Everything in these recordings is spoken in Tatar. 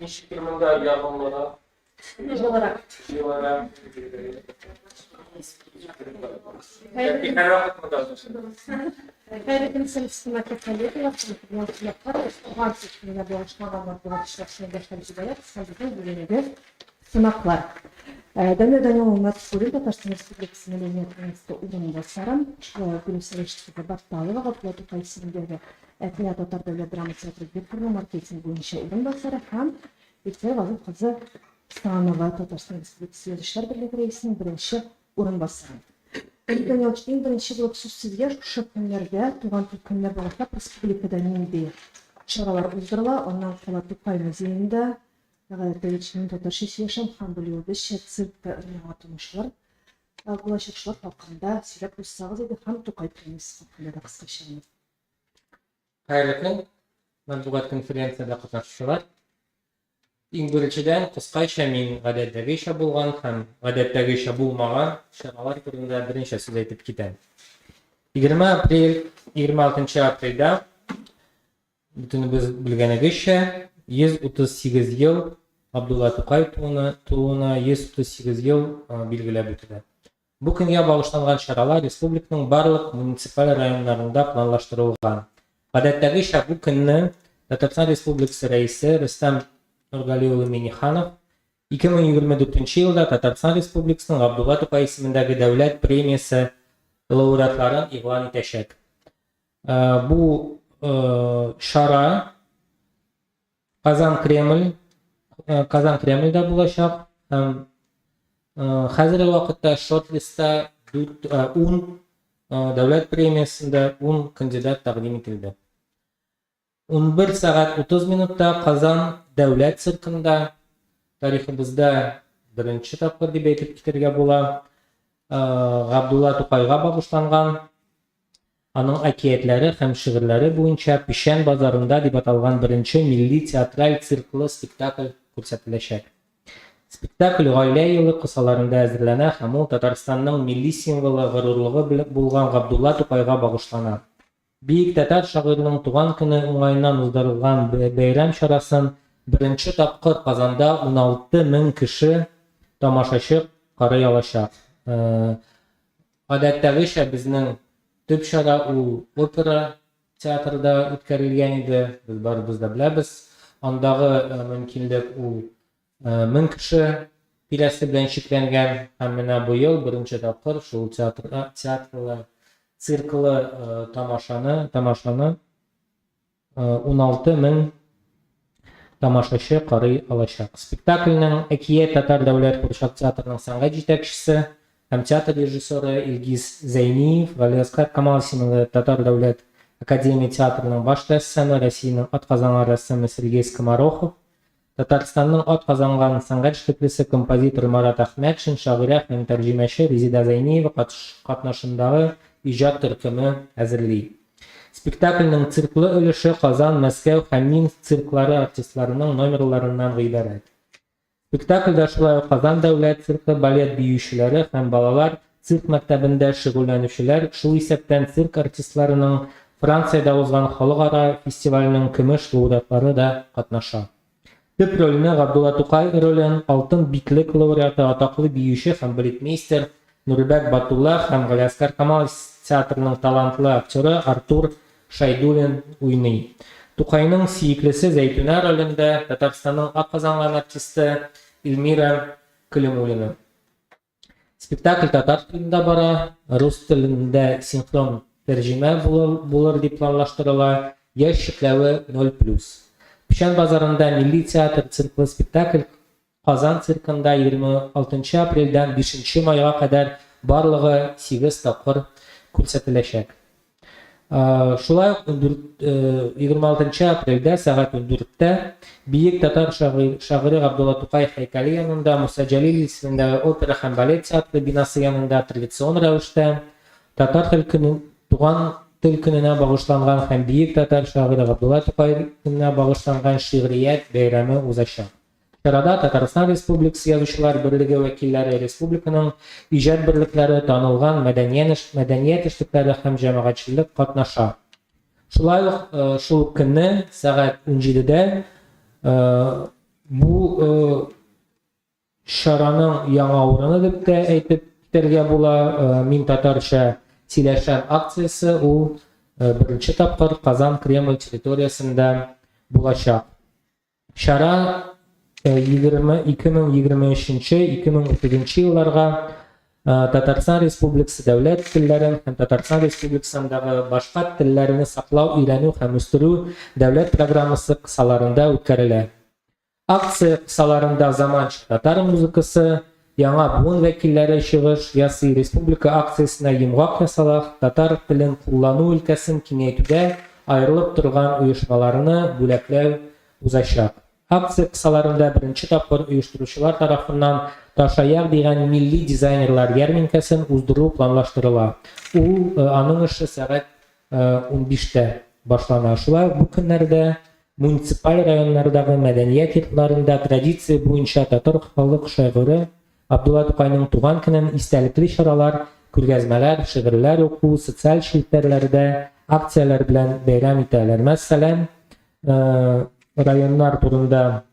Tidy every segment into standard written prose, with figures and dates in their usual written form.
Ничектер монда ягымлырак. Җылырак. Җылырак. Бәлки һәрвакыт монда Хәерле көн, сәләмәтлек коллегалар, кунаклар, туган көненә багышланган матбугат очрашуында хәлҗибәләр һәм безнең бүгенге кунаклар. Дамир Даниловна Нотфуллин, Татарстан Республикасы Мәдәният министры урынбасары, шулай ук Гөлүсә Рәшитова Батталова, Габдулла Тукай исемендәге Әтнә татар дәүләт драма театры директорының маркетинг буенча урынбасары һәм Илфия Вазыйх кызы Станова, Татарстан Республикасы Язучылар берлеге рәисенең беренче урынбасары. Олег Данилович, иң беренче булып сүз сезгә. Шушы көннәрдә, туган тел көненә багышлап, республикада нинди чаралар уздырыла? Аннан кала Тукай музеенда, гадәттәгечә, мин татарча сөйләшәм һәм белүебезчә, циркта өр-яңа тамашалар булачак. Шулар хакында сөйләп узсагыз иде һәм Тукай премиясе хакында да кыскача гына. Хәерле көн, матбугат конференциядә катнашучылар. Иң беренчедән, кыскача мин гадәттәгечә булган һәм гадәттәгечә булмаган чаралар турында берничә сүз әйтеп китәм. 20 апрель, 26 апрельдә бөтенебез белгәнегезчә, 138 ел Габдулла Тукай тууына, тууына 138 ел билгеләп үтелә. Бу көнгә багышланган чаралар республиканың барлык муниципаль районнарында планлаштырылган. Гадәттәгечә, бу көнне Татарстан Республикасы Рәисе Рөстәм Нургали улы Миңнеханов 2024 елда Татарстан Республикасының Габдулла Тукай исемендәге дәүләт премиясе лауреатларын игълан итәчәк. Бу чара Казан Кремль, Казан Кремльдә булачак һәм хәзерге вакытта шорт-листта 10 дәүләт премиясендә 10 кандидат тәкъдим ителде. 11 сәгать 30 минутта Казан дәүләт циркында тарихыбызда беренче тапкыр дип әйтеп китәргә була, Габдулла Тукайга багышланган Аның әкиятләре һәм шигырьләре буенча Печән базарында дип аталган беренче милли театраль цирклы спектакль күрсәтеләчәк. Спектакль Гаилә елы кысаларында әзерләнә һәм ул Татарстанның милли символы, горурлыгы булган Габдулла Тукайга багышлана. Бөек татар шагыйренең туган көне уңаеннан уздырылган бәйрәм чарасын беренче тапкыр Казанда 16 мең кеше тамашачы карый алачак. Гадәттәгечә, безнең төп чара ул опера театрда үткәрелгән иде, без барыбыз да беләбез. Андагы мөмкинлек ул 1000 кеше тирәсе белән чикләнгән һәм менә быел беренче тапкыр шул театрда театрлы цирклы тамашаны тамашаны 16 мең тамашачы карый алачак. Спектакльнең Әкият татар дәүләт курчак театрының сәнгать җитәкчесе һәм театр режиссеры Илгиз Зәйниев, Галиәсгар Камал исемендәге Татар дәүләт академия театрының баш рәссамы, Россиянең атказанган рәссамы Сергей Скоморохов, Татарстанның атказанган сәнгать эшлеклесе, композитор Марат Әхмәтшин, шагыйрә һәм тәрҗемәче Резеда Зәйниева катнашындагы иҗат төркеме әзерли. Спектакльнең цирклы өлеше Казан, Мәскәү һәм Минск цирклары артистларының номерларыннан гыйбарәт. Спектакльдә шулай ук Казан дәүләт циркы балет биючеләре һәм балалар цирк мәктәбендә шөгыльләнүчеләр, шул исәптән цирк артистларының Франциядә узган халыкара фестивальнең көмеш лауреатлары да катнаша. Төп рольне, Габдулла Тукай ролен, Алтын битлек лауреаты, атаклы биюче һәм балетмейстер Нурбәк Батулла һәм Галиәсгар Камал театрының талантлы актеры Артур Шәйдуллин уйный. Тукайның сөеклесе Зәйтүнә ролендә Татарстанның атказанган артисты Эльмира Кәлимуллина. Спектакль татар телендә бара, рус телендә синхрон тәрҗемә булыр дип планлаштырыла, яшь чикләве ноль плюс. Печән базарында милли театр цирклы спектакль Казан циркында 26 апрельдән 5 майга кадәр барлыгы сигез тапкыр күрсәтеләчәк. Шулай ук 26 апрельдә сәгать 14-тә бөек татар шагыйре Габдулла Тукай һәйкәле янында Муса Җәлил исемендәге опера һәм балет театры бинасы янында традицион рәвештә Татар тел көне, туган тел көненә багышланган һәм бөек татар шагыйре Габдулла Тукай көненә багышланган шигърият бәйрәме узачак. Чарада Татарстан Республикасы Язучылар берлеге вәкилләре, республиканың иҗат берлекләре, танылган мәдәният эшлекләре һәм җәмәгатьчелек катнаша. Шулай ук шул ук көнне сәгать унҗидедә Бу чараның яңа урыны дип тә әйтеп китәргә була. Мин татарча сөйләшәм акциясе ул беренче тапкыр Казан Кремль территориясендә булачак. Чара 2023-2030 елларга Татарстан Республикасы дәүләт телләрен һәм Татарстан Республикасындагы башка телләрне саклау, өйрәнү һәм үстерү дәүләт программасы кысаларында үткәрелә. Акция кысаларында заманча татар музыкасы, яңа буын вәкилләре чыгыш ясый, республика акциясенә йомгак ясала, татар телен куллану өлкәсен киңәйтүдә аерылып торган оешмаларны бүләкләү узачак. Акция кысаларында беренче тапкыр оештыручылар тарафыннан Ташаяк дигән милли дизайнерлар ярминкәсен уздыру планлаштырыла. Ул, аның эше сәгать 15-тә башлана. Шулай ук бу көннәрдә муниципаль районнардагы мәдәният йортларында традиция буенча татар халык шагыйре Габдулла Тукайның туган көнен истәлекле чаралар, күргәзмәләр, шигырьләр уку, социаль челтәрләрдә акцияләр белән бәйрәм итәләр. Мәсәлән, районнар турында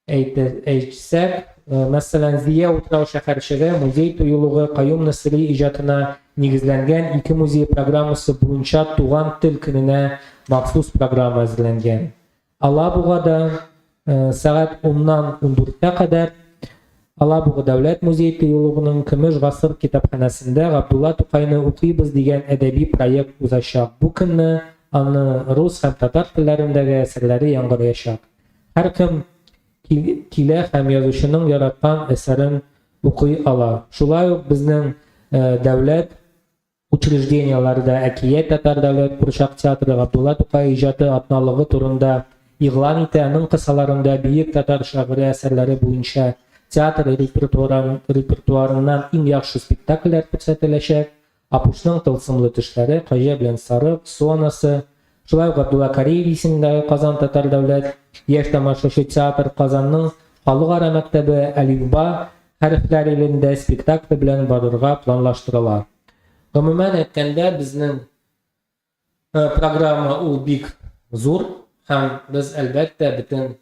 Әйтсәк, мәсәлән, Зөя утрау-шәһәрчеге музей-тыюлыгы Каюм Насыйри иҗатына нигезләнгән ике музей программасы буенча Туган тел көненә махсус программа әзерләнгән. Алабугада сәгать уннан ундүрткә кадәр Алабуга дәүләт музей-тыюлыгының Көмеш гасыр китапханәсендә Габдулла Тукайны укыйбыз дигән әдәби проект узачак. Бу көнне аны рус һәм татар телләрендәге әсәрләре яңгыраячак. Һәркем килә һәм язучының яраткан әсәрен укый ала. Шулай ук безнең дәүләт учреждениеләре дә Әкият татар дәүләт курчак театры Габдулла Тукай иҗаты атналыгы турында игълан итә, аның кысаларында бөек татар шагыйре әсәрләре буенча театр репертуарыннан иң яхшы спектакльләр күрсәтеләчәк. Апушның тылсымлы төшләре, Каҗа белән сарык, Су анасы, шулай ук Габдулла Кариев исемендәге Казан татар дәүләт яшь тамашачы театр, Казанның халыкара мәктәбе Әлифба хәрефләр илендә спектакле белән барырга планлаштырыла. Гомумән әйткәндә, безнең Программа ул бик зур һәм без, әлбәттә, бөтен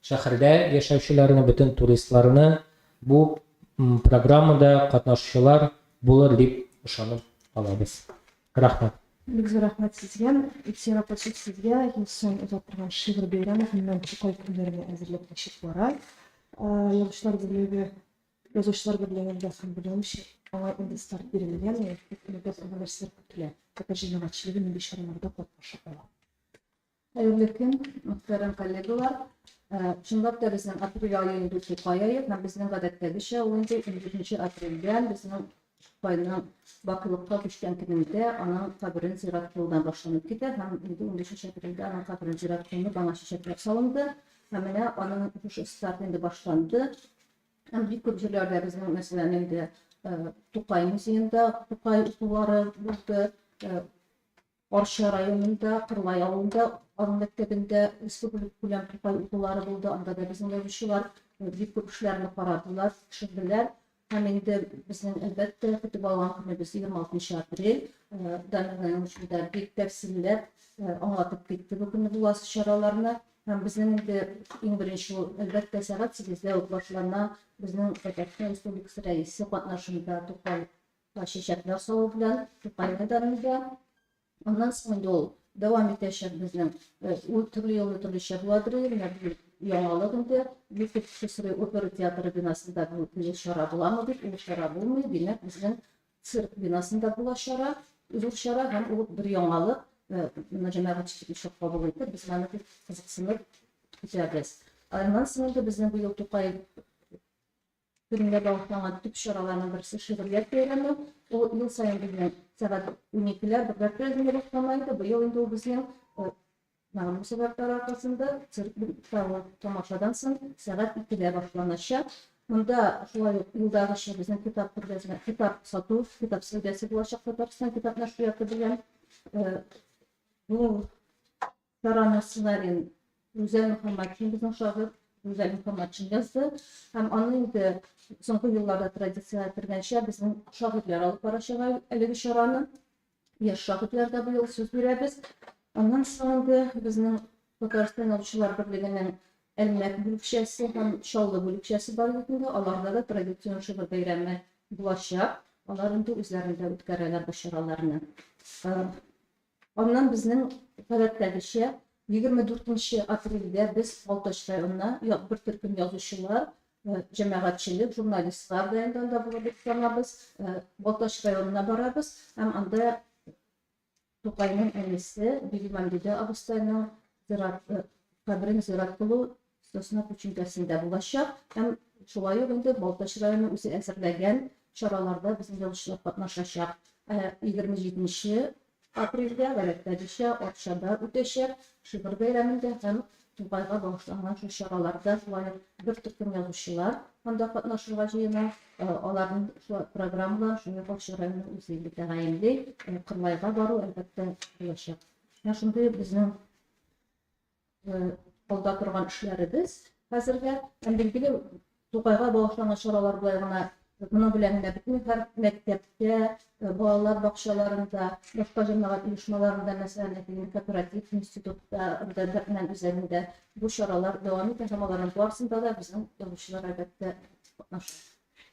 шәһәрдә яшәүчеләрне, бөтен туристларны бу программада катнашучылар булыр дип ышанып калабыз. Рәхмәт. Бик зур рәхмәт сезгә. Илсөяр апа, сүз сезгә. Ел саен уза торган шигырь бәйрәме, гомумән, Тукай көннәренә әзерлек ничек бара? Язучылар берлеге Язучылар берлегендә һәм белүемчә, аңа инде старт бирелгән, күпмедер нәрсәләр көтелә. Татар җәмәгатьчелеге нинди чараларда катнаша ала? Хәерле көн, мөхтәрәм коллегалар. Чынлап та безнең апрель ае инде Тукай ае һәм безнең гадәттәгечә ул инде 15 апрельдән безнең Тукайның бакыйлыкка күчкән көнендә аның каберен зират кылудан башланып китә һәм инде 15 апрельдә аның каберен зират кылынып, аңа чәчәкләр салынды. Һәм менә аның шушы старт инде башланды. Һәм бик күп җирләрдә безнең, мәсәлән, инде Тукай музеенда Тукай укулары булды. Арча районында, Кырлай авылында, аның мәктәбендә республика күләм Тукай укулары булды. Анда да безнең язучылар бик күп эшләрне карадылар, тикшерделәр. Һәм инде безнең, әлбәттә, көтеп алган көнебез 26 апрель. Дамир Наилович да бик тәфсилләп аңлатып китте бу көнне буласы чараларны. Һәм безнең инде иң беренче ул, әлбәттә, сәгать сигездә үк башлана безнең Татарстан Республикасы Рәисе катнашында Тукайга чәчәкләр салу белән Тукай мәйданында. Аннан соң инде ул дәвам итәчәк безнең. Ул төрле елны төрлечә буладыр инде, менә бу яңалык инде. Бик күп кеше сорый, опера театры бинасында бу чара буламы дип, ул чара булмый. Димәк, безнең Цирк бинасында була чара, зур чара һәм ул бер яңалык, моны җәмәгатьчелек ничек кабул итер, без моны бик кызыксынып көтәбез. Аннан соң инде безнең быел Тукай көненә багышланган төп чараларның берсе шигърият бәйрәме. Ул ел саен безнең сәгать уникеләр, берләр тирәсендә башлана иде. Быел инде ул безнең Мәгълүм сәбәпләр аркасында цирк тамашадан соң сәгать икедә башланачак. Монда шулай ук елдагыча безнең китап күргәзмә, китап сату, китап сәүдәсе булачак Татарстан китап нәшрияты белән. Бу чараның сценариен Рүзәл Мөхәммәтшин, безнең шагыйрь Рүзәл Мөхәммәтшин язды. Һәм аны инде соңгы елларда традициягә кергәнчә безнең шагыйрьләр алып барачак әлеге чараны. Яшь шагыйрьләр дә быел сүз бирәбез. Аннан соң инде безнең Татарстан Язучылар берлегенең Әлмәт бүлекчәсе һәм Чаллы бүлекчәсе бар бит инде, аларда да традицион шигырь бәйрәме булачак. Алар инде үзләрендә үткәрәләр бу чараларны. Аннан безнең гадәттәгечә 24 нче апрельдә без Балтач районына бер төркем язучылар, җәмәгатьчелек, журналистлар да инде анда булыр дип санабыз. Балтач районына барабыз һәм анда Тукайның әнисе Бибимәмдүдә абыстайның зират, каберен зират кылу Сосна пүчинкәсендә булачак һәм шулай ук инде Балтач районы үзе әзерләгән чараларда безнең язучылар катнашачак. Ә 27 нче апрельдә, гадәттәгечә, Арчада үтәчәк Шигырь бәйрәмендә һәм Тукайга багышланган шул чараларда шулай ук бер төркем язучылар анда катнашырга җыена. Аларның шулай программаларын шулай ук Арча районы үзе инде тәгаенли. Кырлайга бару, әлбәттә, булачак. Менә шундый безнең алда торган эшләребез хәзергә. Һәм билгеле, Тукайга багышланган чаралар болай гына моның белән генә бетми. Һәр мәктәптә, балалар бакчаларында, башка җәмәгать оешмаларында, мәсәлән, әйтик, кооператив институтта, Дәрдмәнд үзәгендә бу чаралар дәвам итә һәм аларның барысында да безнең язучылар, әлбәттә, катнаша.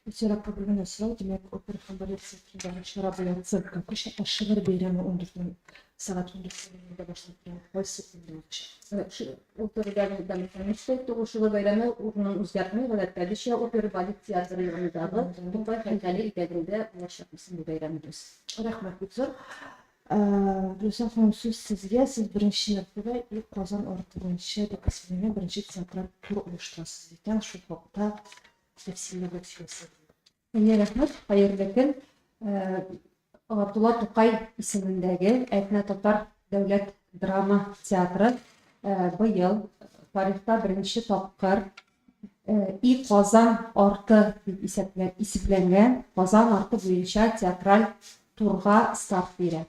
Илсөя апа, бер генә сорау, димәк, опера һәм балет театрындагы чара була циркка күчә, ә шигырь бәйрәме 14 сәгать 14:00 башланып тора, кайсы көндә узачак? Ул турыда Дамир Фәнис тә әйтте, ул шигырь бәйрәме урынын үзгәртми, гадәттәгечә опера балет театры янындагы Тукай һәйкәле итәгендә булачак безнең бу бәйрәмебез. Рәхмәт бик зур. Гөлүсә ханым, сүз сезгә. Сез беренче мәртәбә и Казан арты буенча дип исемләнгән беренче театраль тур оештырасыз икән. Шул хакта тәфсилләбрәк сөйләсәгез. Әйе, рәхмәт. Хәерле көн. Габдулла Тукай исемендәге Әтнә татар дәүләт драма театры быел тарихта беренче тапкыр И Казан арты дип исемләнгән Казан арты буенча театраль турга старт бирә.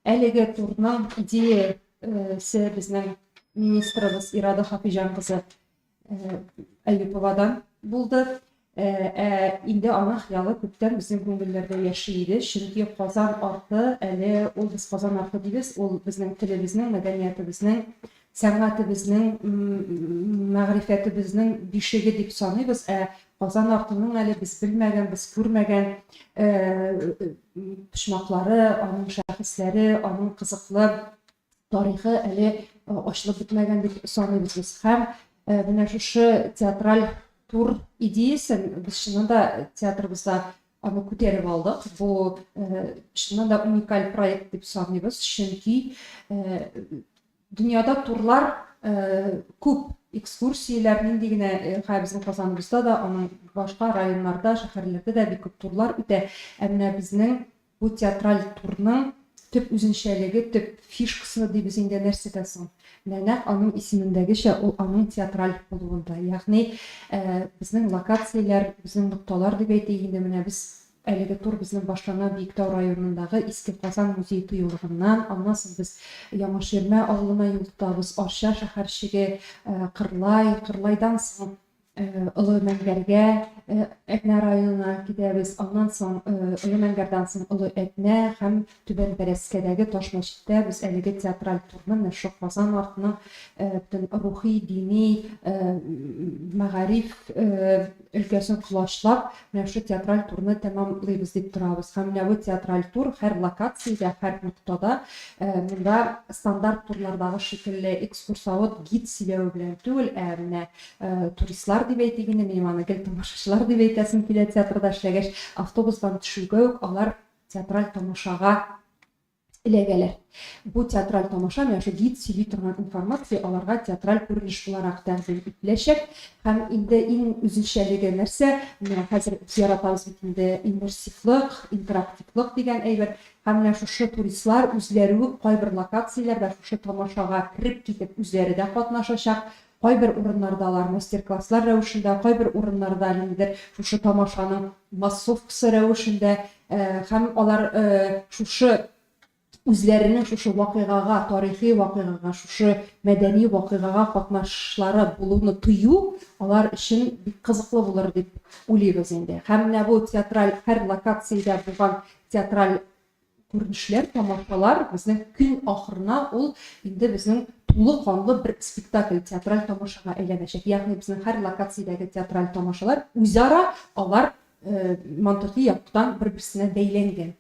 Әлеге турның идеясе безнең министрыбыз Ирада Хафиҗан кызы Әюповадан булды. Ә инде аның хыялы күптән безнең күңелләрдә яши иде, чөнки Казан арты әле ул без Казан арты дибез, ул безнең телебезнең, мәдәниятебезнең, сәнгатебезнең, мәгърифәтебезнең бишеге дип саныйбыз. Ә Казан артының әле без белмәгән, без күрмәгән почмаклары, аның шәхесләре, аның кызыклы тарихы әле ачылып бетмәгән дип саныйбыз без. Һәм менә шушы театраль тур идеясен без чыннан да театрыбызда аны күтәреп алдык. Бу чыннан да уникаль проект дип саныйбыз, чөнки дөньяда турлар күп, экскурсияләр нинди генә, хәзер безнең Казаныбызда да, аның башка районнарда, шәһәрләрдә дә бик күп турлар үтә. Ә менә безнең Бу театраль турның төп үзенчәлеге, төп фишкасы дибез инде, нәрсәдә соң? Менә нәкъ аның исемендәгечә, ул аның театраль булуында. Ягъни, безнең локацияләр, безнең нокталар дип әйтик инде, менә без әлеге тур безнең башлана Биектау районындагы Иске Казан музей-тыюлыгыннан, аннан соң без Яңа Ширмә авылына юл тотабыз, Арча шәһәрчеге, Кырлай, Кырлайдан соң Олы Мәңгәргә, Әтнә районына китәбез. Аннан соң Олы Мәңгәрдән соң Олы Әтнә һәм Түбән Бәрәскәдәге Таш мәчеттә без әлеге театраль турны менә шул Казан артының бөтен рухи, дини, мәгариф өлкәсен колачлап, менә шушы театраль турны тәмамлыйбыз дип торабыз. Һәм менә бу театраль тур һәр локациядә, һәр ноктада монда стандарт турлардагы шикелле экскурсовод, гид сөйләве белән түгел, ә менә Туристлар дип әйтик инде, минем аны гел тамашачылар дип әйтәсем килә театрда эшләгәч, автобустан төшүгә үк алар театраль тамашага эләгәләр. Бу театраль тамаша, менә шул гид сөйли торган информация аларга театраль күренеш буларак тәкъдим ителәчәк. Һәм инде иң үзенчәлеге нәрсә? Менә хәзер без яратабыз бит инде иммерсивлык, интерактивлык дигән әйбер. Һәм менә шушы туристлар үзләре үк кайбер локацияләрдә шушы тамашага кереп китеп үзләре дә катнашачак. Кайбер урыннарда алар мастер-класслар рәвешендә, кайбер урыннарда ниндидер шушы тамашаның массовкасы рәвешендә һәм алар шушы үзләренең шушы вакыйгага, тарихи вакыйгага, шушы мәдәни вакыйгага катнашлары булуны тою алар өчен бик кызыклы булыр дип уйлыйбыз инде. Һәм менә бу театраль һәр локациядә булган театраль күренешләр, тамашалар безнең көн ахырына ул инде безнең тулы канлы бер спектакль, театраль тамашага әйләнәчәк. Ягъни безнең һәр локациядәге театраль тамашалар үзара алар мантыйкый яктан бер-берсенә бәйләнгән.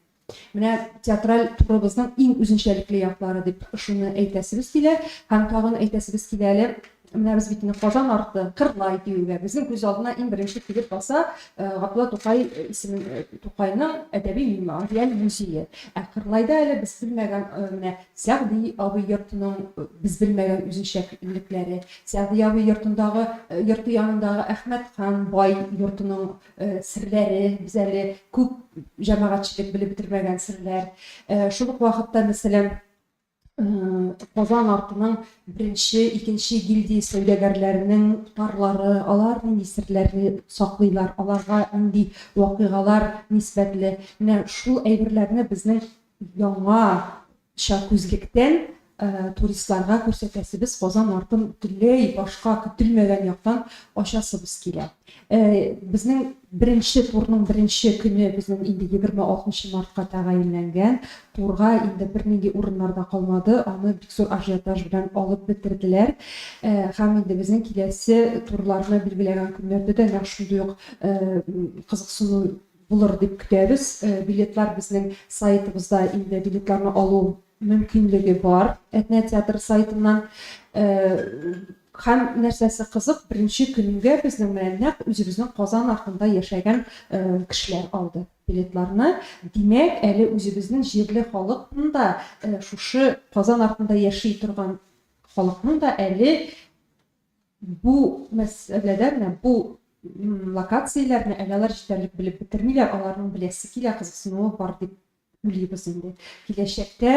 Менә театраль турыбызның иң үзенчәлекле яклары дип шуны әйтәсебез килә. Һәм тагын әйтәсебез килә әле, менә без бит инде Казан арты, Кырлай диюгә безнең күз алдына иң беренче килеп баса Габдулла Тукай исемен Тукайның әдәби мемориаль музее. Ә Кырлайда әле без белмәгән менә Сәгъди абый йортының без белмәгән үзенчәлекләре, Сәгъди абый йортындагы йорты янындагы Әхмәтхан бай йортының серләре, без әле күп җәмәгатьчелек белеп бетермәгән серләр. Шул ук вакытта, мәсәлән, Казан артының беренче, икенче гильдия сәүдәгәрләренең утарлары, алар нинди серләрне саклыйлар, аларга нинди вакыйгалар нисбәтле. Менә шул әйберләрне безнең яңача күзлектән туристларга күрсәтәсебез, Казан артын бөтенләй башка көтелмәгән яктан ачасыбыз килә. Безнең беренче турның беренче көне безнең инде 26 мартка тәгаенләнгән. Турга инде бернинди урыннар да калмады, аны бик зур ажиотаж белән алып бетерделәр. Һәм инде безнең киләсе турларны билгеләгән көннәрдә дә нәкъ шундый ук кызыксыну булыр дип көтәбез. Билетлар безнең сайтыбызда инде билетларны алу мөмкинлеге бар Әтнә театры сайтыннан. Һәм нәрсәсе кызык, беренче көнгә безнең менә нәкъ үзебезнең Казан артында яшәгән кешеләр алды билетларны. Димәк, әле үзебезнең җирле халыкның да, шушы Казан артында яши торган халыкның да әле Бу мәсьәләдә менә бу локацияләрне әле алар җитәрлек белеп бетермиләр, аларның беләсе килә, кызыксынуы бар дип уйлыйбыз инде. Киләчәктә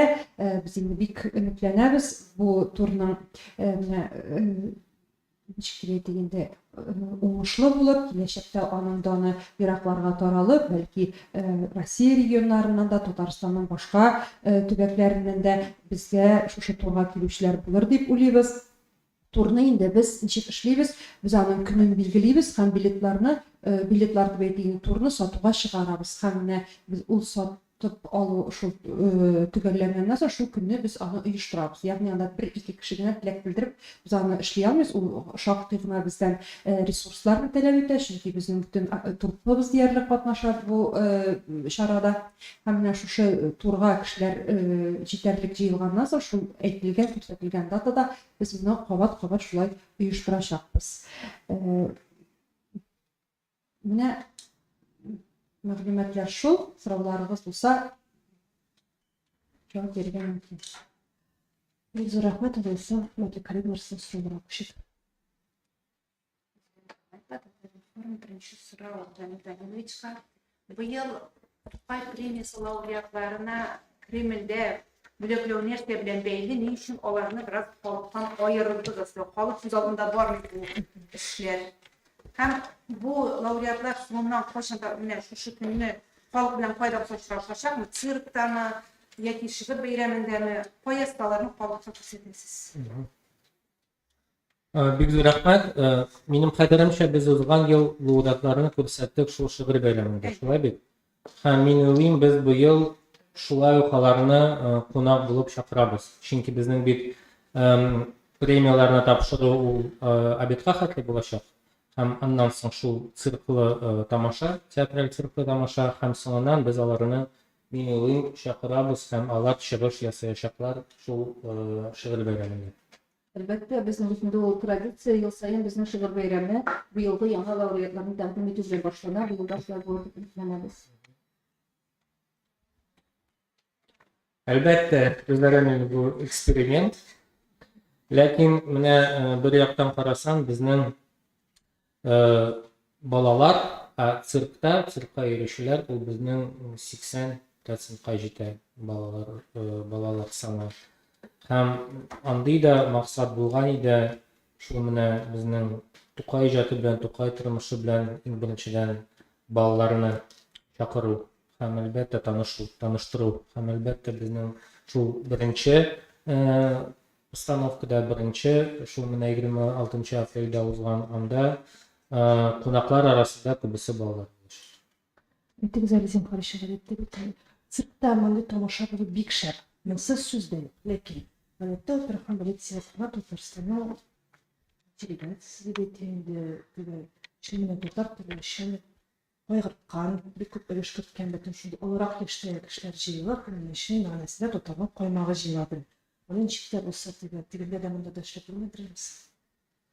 без инде бик өметләнәбез бу турның менә ничек дип әйтик инде уңышлы булып, киләчәктә аның даны еракларга таралып, бәлки Россия регионнарыннан да, Татарстанның башка төбәкләреннән дә безгә шушы турга килүчеләр булыр дип уйлыйбыз. Турны инде без ничек эшлибез, без аның көнен билгелибез һәм билетларны, билетлар дип әйтик инде, турны сатуга чыгарабыз. Һәм менә без ул сатып алу шул төгәлләнгәннән соң, шул көнне без аны оештырабыз. Ягъни анда бер-ике кеше генә теләк белдереп, без аны эшли алмыйбыз. Ул шактый гына бездән ресурсларны таләп итә, чөнки безнең бөтен труппабыз диярлек катнаша бу чарада. Һәм менә шушы турга кешеләр җитәрлек җыелганнан соң, шул әйтелгән, күрсәтелгән датада Без моны кабат-кабат шулай оештырачакбыз. Менә мәгълүматлар шул. Сорауларыгыз булса, җавап бирергә мөмкин. Бик зур рәхмәт, алайса, хөрмәтле коллегалар, сезнең сорауларга күчик. Татар-информ беренче сорау Дамир Даниловичка. Быел Тукай премиясе лауреатларына Кремльдә бүләкләү нәрсә белән бәйле, ни өчен аларны бераз халыктан аерылдыгыз? Халык күз алдында бармый бу эшләр. Һәм бу лауреатлар соңыннан кайчан да менә шушы көнне халык белән кайда булса очрашачакмы? Цирктамы яки шигырь бәйрәмендәме? Кая сез аларны халыкка күрсәтәсез? Бик зур рәхмәт. Минем хәтеремчә, без узган ел лауреатларны күрсәттек шул шигырь бәйрәмендә, шулай бит? Һәм мин уйлыйм, без быел шулай ук аларны кунак булып чакырабыз. Чөнки безнең бит премияләрне тапшыру ул обедка хәтле булачак. Һәм аннан соң шул цирклы тамаша, театраль цирклы тамаша, һәм соңыннан без аларны, мин уйлыйм, чакырабыз һәм алар чыгыш ясаячаклар шул шигырь бәйрәмендә. Әлбәттә, безнең бит инде ул традиция, ел саен безнең шигырь бәйрәме быелгы яңа лауреатларны тәкъдим итү белән башлана, быел да шулай булыр дип өметләнәбез. Әлбәттә, үзләрен инде бу эксперимент. Ләкин менә бер яктан карасаң, безнең Балалар, ә циркта, циркка йөрүчеләр ул безнең 80 процентка җитә балалар, балалар саны. Һәм андый да максат булган иде, шул менә безнең Тукай иҗаты белән, Тукай тормышы белән иң беренчедән балаларны чакыру һәм әлбәттә танышу, таныштыру һәм әлбәттә безнең шул беренче Постановкада беренче, шул менә 26 апрельдә узган, анда кунаклар арасында күбесе балалар булачак. Әйтегез әле, зинһар өчен, гадәттә бит Циркта мондый тамаша булу бик шәп. Монысы сүз дә юк. Ләкин, гадәттә, опера һәм балет театрына Татарстанның интеллигенциясе дип әйтим инде, теге чын менә татар теле өчен кайгырткан, бик күп өлеш керткән бөтен шундый олырак яшьтәге кешеләр җыелып, менә чын мәгънәсендә татарның каймагы җыела белә. Аны ничек тә булса теге тегендә дә монда да эшләп булмыйдыр инде.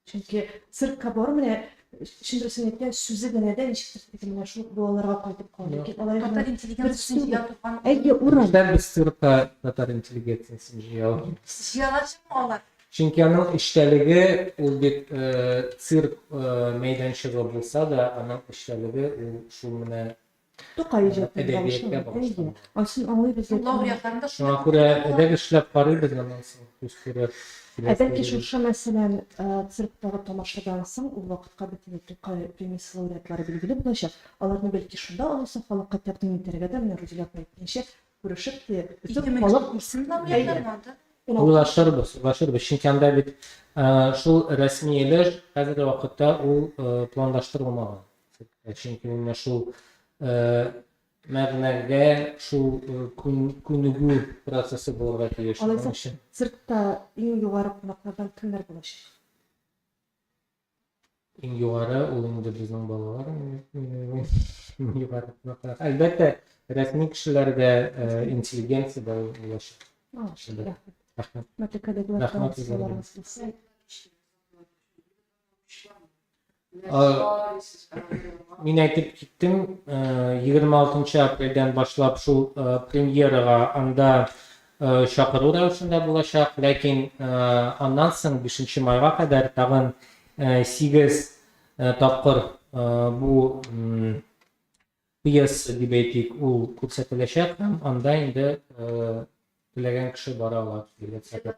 Чөнки циркка бару менә чын дөресен әйткән сүзе генә дә ничектер теге менә шул балаларга кайтып калды. Ләкин алай гына Татар интеллигенциясен җыя торган Әйе, урын. Нишләп без циркка татар интеллигенциясен җыялабыз? Җыялачакмы алар? Чөнки аның эчтәлеге ул бит цирк мәйданчыгы булса да, аның эчтәлеге ул шул менә Тукай иҗатына әдәбиятка багышланган. багышланган. Әйе. Ансын аңлыйбыз Шул ләкин. лауреатларны да Шуңа күрә әдәп эшләп карыйбыз, аннан соң күз күрер. Ә бәлки шушы, мәсәлән, цирктагы тамашадан соң ул вакытка бит инде Тукай премиясе лауреатлары билгеле булачак. Аларны бәлки шунда алайса халыкка тәкъдим итәргә дә, менә Рузилә апа әйткәнчә, күрешеп те, бөтен халык Күрсен лауреатларны анда. Уйлашырбыз, уйлашырбыз. Чөнки анда бит шул рәсми өлеш хәзерге вакытта ул планлаштырылмаган. Чөнки ул менә шул мәгънәгә шул күнегү процессы булырга тиеш. Алайса, циркта иң югары кунаклардан кемнәр булачак? Иң югары ул инде безнең балалар, иң югары кунаклар. Әлбәттә, рәсми кешеләр дә, интеллигенция дә булачак. Рәхмәт. Рәхмәт. Хөрмәтле коллегалар, Рәхмәт сорауларыгыз булса. Мин әйтеп киттем, 26 апрельдән башлап шул премьерага анда чакыру рәвешендә булачак, ләкин аннан соң 5 майга кадәр тагын 8 тапкыр бу пьеса дип әйтик, ул күрсәтеләчәк һәм анда инде теләгән кеше бара ала билет сатып.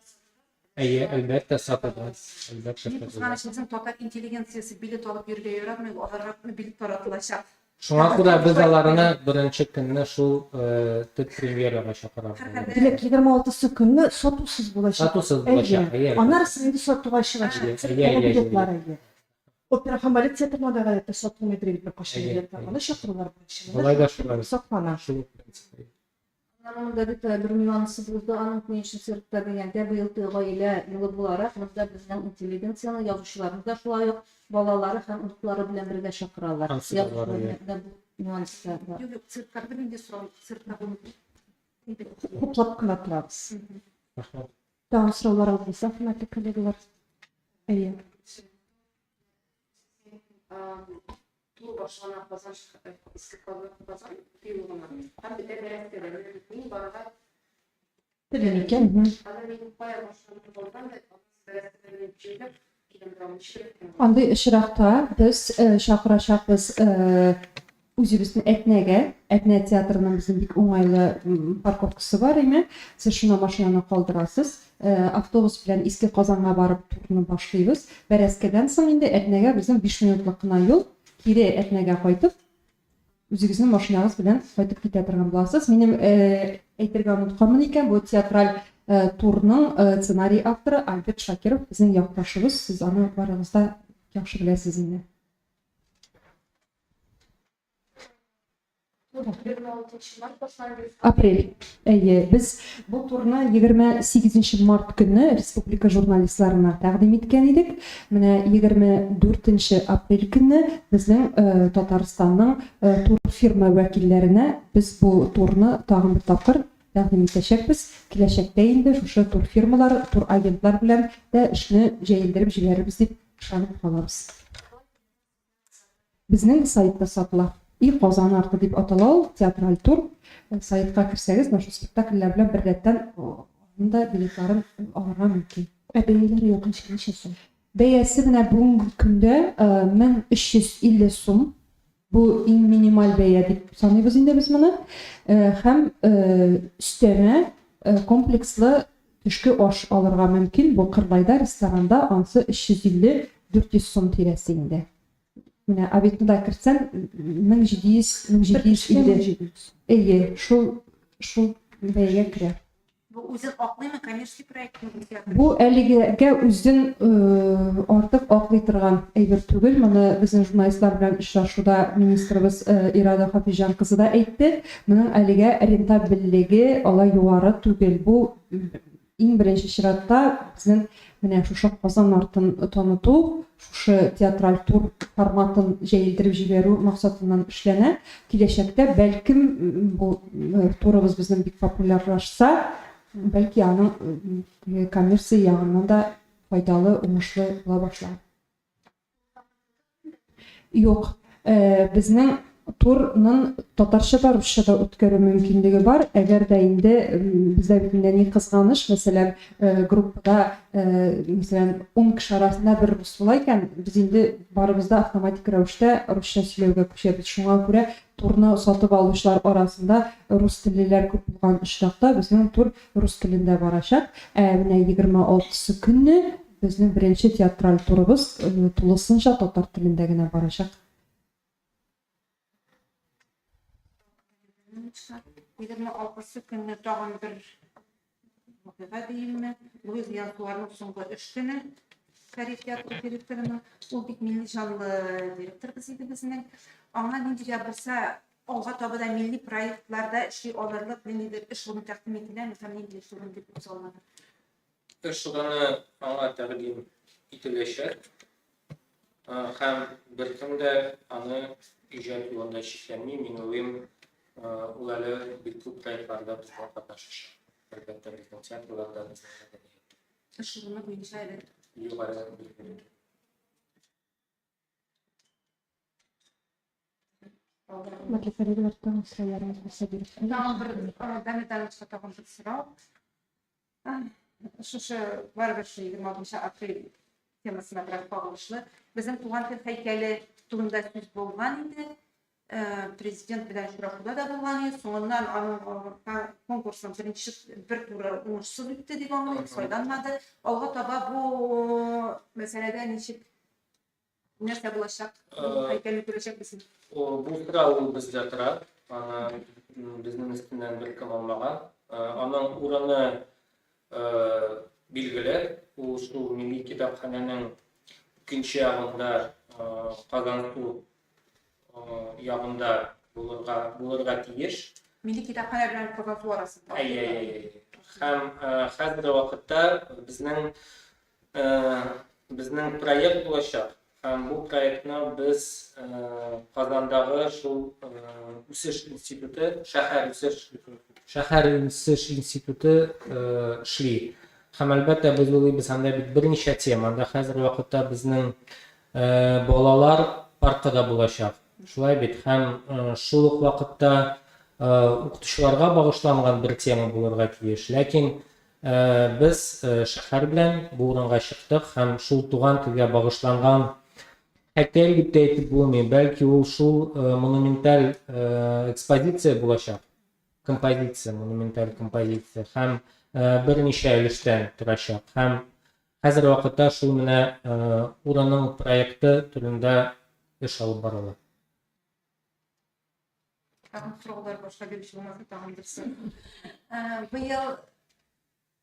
Әйе, әлбәттә, сатыла. Әлбәттә, Ни сатыла. кызганыч, безнең татар интеллигенциясе билет алып йөрергә яратмый, аларга күпме билет таратылачак. Шуңа күрә без аларны беренче көнне шул төп премьерага чакырабыз. Димәк, 26 көнне сатусыз булачак. Сатусыз булачак, әйе. Аннары инде сатуга чыгачак. Әйе, Билетлар, әйе. Опера һәм балет театрына да гадәттә сатылмыйдыр бит беркайчан билетлар. Аны чакырулар буенча. Болай да шулай. Саклана. Шул ук принцип. Аннары монда бит бер нюансы булды аның ни өчен циркта дигәндә, быел гаилә елы буларак, монда безнең интеллигенцияне, язучыларны да шулай ук балалары һәм оныклары белән бергә чакыралар. Ансы да бар, Язучылар белән дә бу нюанс та бар. Юк, юк, циркка бернинди сорау юк. Циркта бу Хуплап кына торабыз. Рәхмәт. Тагын сорауларыгыз булса, хөрмәтле коллегалар. Әйе. Тур башлана Казан Иске Казан тыюлыгына һәм бетә Бәрәскәдә. Менә мин барырга Телим икән. Аны мин кая башланып калган да Бәрәскәдә мин җыелып киләм торам. Ничек Андый очракта без чакырачакбыз үзебезнең Әтнәгә. Әтнә театрының безнең бик уңайлы парковкасы бар име. Сез шунда машинаны калдырасыз. Автобус белән Иске Казанга барып турны башлыйбыз. Бәрәскәдән соң инде Әтнәгә безнең 5 минутлык кына юл. Кире Әтнәгә кайтып, үзегезнең машинагыз белән кайтып китә торган буласыз. Минем әйтергә онытканмын икән, бу театраль турның сценарий авторы Альберт Шакиров, безнең якташыбыз. Сез аны барыгыз да яхшы беләсез инде. Апрель. Әйе, без бу турны 28 март көнне республика журналистларына тәкъдим иткән идек. Менә 24 апрель көнне безнең Татарстанның турфирма вәкилләренә без бу турны тагын бер тапкыр тәкъдим итәчәкбез. Киләчәктә инде шушы турфирмалар, турагентлар белән дә эшне җәелдереп җибәрербез дип ышанып калабыз. Безнең сайтта сатыла. И Казан арты дип атала ул, театраль тур. Сайтка керсәгез, менә шул спектакльләр белән беррәттән аның да билетларын алырга мөмкин. Ә бәяләре якынча ничә сум? Бәясе менә бүгенге көндә 1350 сум. Бу иң минималь бәя дип саныйбыз инде без моны. Һәм өстәмә комплекслы төшке аш алырга мөмкин. Бу Кырлайда ресторанда ансы 350-400 сум тирәсе инде. Менә обедны да кертсәң, 1700, 1750. Әйе, шул шул бәягә керә. Бу үзен аклыймы, коммерческий проектмы бу театр? Бу әлегә үзен артык аклый торган әйбер түгел. Моны безнең журналистлар белән очрашуда министрыбыз Ирада Хафизҗан кызы да әйтте. Моның әлегә рентабельлеге алай югары түгел. Бу иң беренче чиратта безнең менә шушы Казан артын таныту, шушы театраль тур форматын җәелдереп җибәрү максатыннан эшләнә. Киләчәктә, бәлкем, бу турыбыз безнең бик популярлашса, бәлки аның коммерция ягыннан да файдалы, уңышлы була башлар. Юк, безнең турнын татарча да, русча да үткәрү мөмкинлеге бар. Әгәр дә инде бездә бит инде ни кызганыч, мәсәлән, группада, мәсәлән, 10 кеше арасында бер рус була икән, без инде барыбыз да автоматик рәвештә русча сөйләүгә күчәбез. Шуңа күрә турны сатып алучылар арасында рус теллеләр күп булган очракта безнең тур рус телендә барачак. Ә менә 26 көнне Безнең беренче театраль турыбыз тулысынча татар телендә генә барачак. 26 көнне тагын бер вакыйга диимме? Луиза Янсуарның соңгы эш көне Кариев театры директорының. Ул бик милли җанлы директорыбыз иде безнең. Аңа нинди дә булса алга таба да милли проектларда эшли алырлык ниндидер эш урыны тәкъдим ителәме һәм нинди эш урыны дип күзаллана? Эш урыны аңа тәкъдим ителәчәк һәм беркем дә аны иҗат юлында чикләми. Мин уйлыйм, ул әле бик күп проектларда бездә катнашачак. Әлбәттә, безнең театрларда, безнең мәдәнияттә. Эш урыны буенча әле? Юк, әле билгеле түгел. Хөрмәтле коллегалар, тагын сорауларыгыз булса биреп Тагын бер Дамир Дамировичка тагын бер сорау. Шушы барыбер шул 26 апрель темасына бераз кагылышлы. Безнең туган тел һәйкәле турында сүз булган иде. Президент белән очрашуда да булган иде. Соңыннан аның конкурсның беренче бер туры уңышсыз үтте дип аңлыйм, сайланмады. Алга таба бу мәсьәләдә ничек Нәрсә булачак? Һәйкәлне күрәчәкбезме? Бу сорау ул бездә тора. Аны безнең өстеннән беркем алмаган. Аның урыны билгеле. Ул шул милли китапханәнең икенче ягында, Казансу ягында булырга булырга тиеш. Милли китапханә белән Казансу арасында. Әйе, әйе, әйе. Һәм хәзерге вакытта безнең Безнең проект булачак һәм бу проектны без Казандагы шул үсеш институты, шәһәр үсеш, шәһәр үсеш институты эшли. Һәм әлбәттә без уйлыйбыз, анда бит берничә тема. Анда хәзерге вакытта безнең балалар паркы да булачак. Шулай бит? Һәм шул ук вакытта укытучыларга багышланган бер тема булырга тиеш. Ләкин Без шәһәр белән бу урынга чыктык һәм шул туган телгә багышланган һәйкәл дип тә әйтеп булмый, бәлки ул шул монументаль экспозиция булачак, композиция, монументаль композиция һәм берничә өлештән торачак. Һәм хәзер вакытта шул менә урынның проекты турында эш алып барыла. Тагын сораулар башка бирүче булмаса, тагын берсе. Быел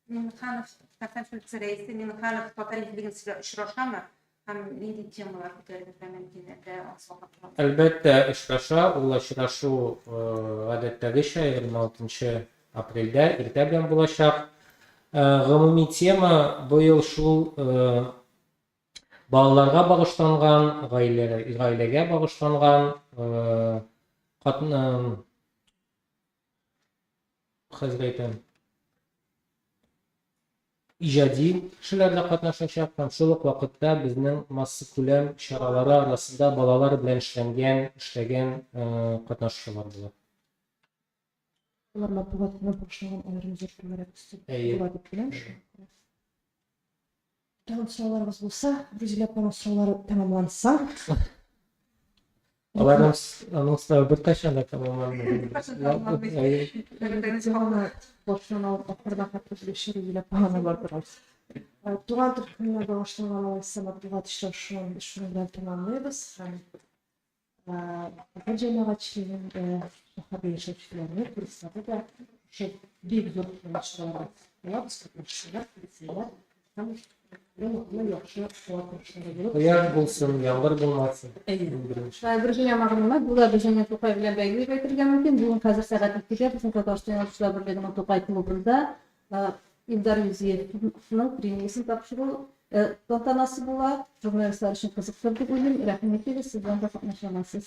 Миңнеханов, Татарстан Республикасы Рәисе Миңнеханов татар интеллигенциясе очрашамы? Һәм нинди темалар күтәрелергә мөмкин, әллә асылга тора? Әлбәттә, очраша. Ул очрашу гадәттәгечә 26 апрельдә иртә белән булачак. Гомуми тема быел шул Балаларга багышланган, гаилә, гаиләгә багышланган, катын, хәзер әйтәм, иҗади кешеләр дә катнашачак һәм шул ук вакытта безнең массакүләм чаралары арасында балалар белән эшләнгән, эшләгән катнашучылар була. Алар матбугатына багышланган аерым зур түгәрәк өстәл була дип беләм. Тагын сорауларыгыз булса, Рузилә апаның сораулары тәмамланса. Аларның аның сорауы беркайчан да тәмамланмый. Башыннан алып ахырына хәтле белүче Рузилә апа гына бардыр. Туган тел көненә багышланган алайса матбугат очрашуын без шуның белән тәмамлыйбыз һәм татар җәмәгатьчелеген дә, шәһәрдә яшәүчеләрне, туристларны да Шушы бик зур чараларда булабыз, катнашучылар, килсеннәр һәм иң яхшы һава торышлары булып. Кояш булсын, яңгыр булмасын. Әйе. Иң беренче. Шулай бер генә мәгълүмат, бу да безнең Тукай белән бәйле дип әйтергә мөмкин. Бүген хәзер сәгать 2-дә безнең Татарстан Язучылар берлегенең Тукай клубында Илдар Юзиевның премиясен тапшыру тантанасы була. Журналистлар өчен кызыктыр дип уйлыйм. Рәхим итегез, сез дә анда катнаша аласыз.